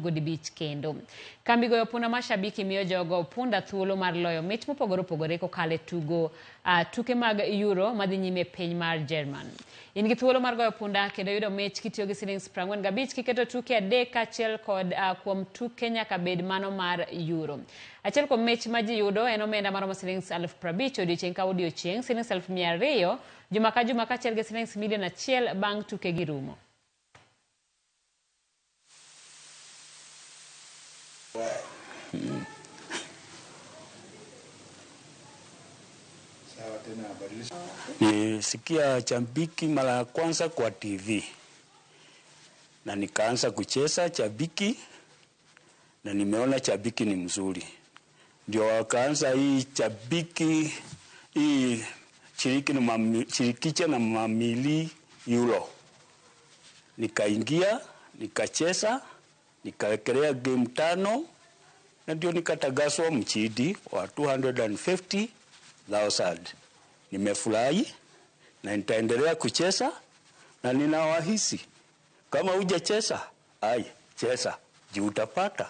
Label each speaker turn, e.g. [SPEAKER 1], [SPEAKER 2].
[SPEAKER 1] tugo dibich kendo. Kambi goyo punda mar Shabiki miyo jogo punda thuolo mar loyo mich mopogore opogore kokalo e tugo tuke mag Euro madhi nyime e piny mar Jerman. In gi thuolo mar goyo punda kendo yudo mich kitiyo gi silings 45 kiketo tuke adek kaachiel kod kuom tuke nyaka bed mano mar Euro. Achiel kuom mich ma ji yudo en omenda maromo silings 50,000 odiochieng' ka odiochieng', silings 200,000 juma ka juma kaachiel gi silings milion achiel bang' tuke gi rumo.
[SPEAKER 2] Nilisikia Shabiki mara ya kwanza kwa TV na nikaanza kucheza Shabiki na nimeona Shabiki ni mzuri, ndio wakaanza hii Shabiki hii shiriki na shirikisha na mamili euro. Nikaingia nikacheza nikawekelea game 5 na ndio nikatangazwa mshindi wa 250,000. Nimefurahi na nitaendelea kucheza na ninawahisi kama hujacheza, ai cheza juu utapata.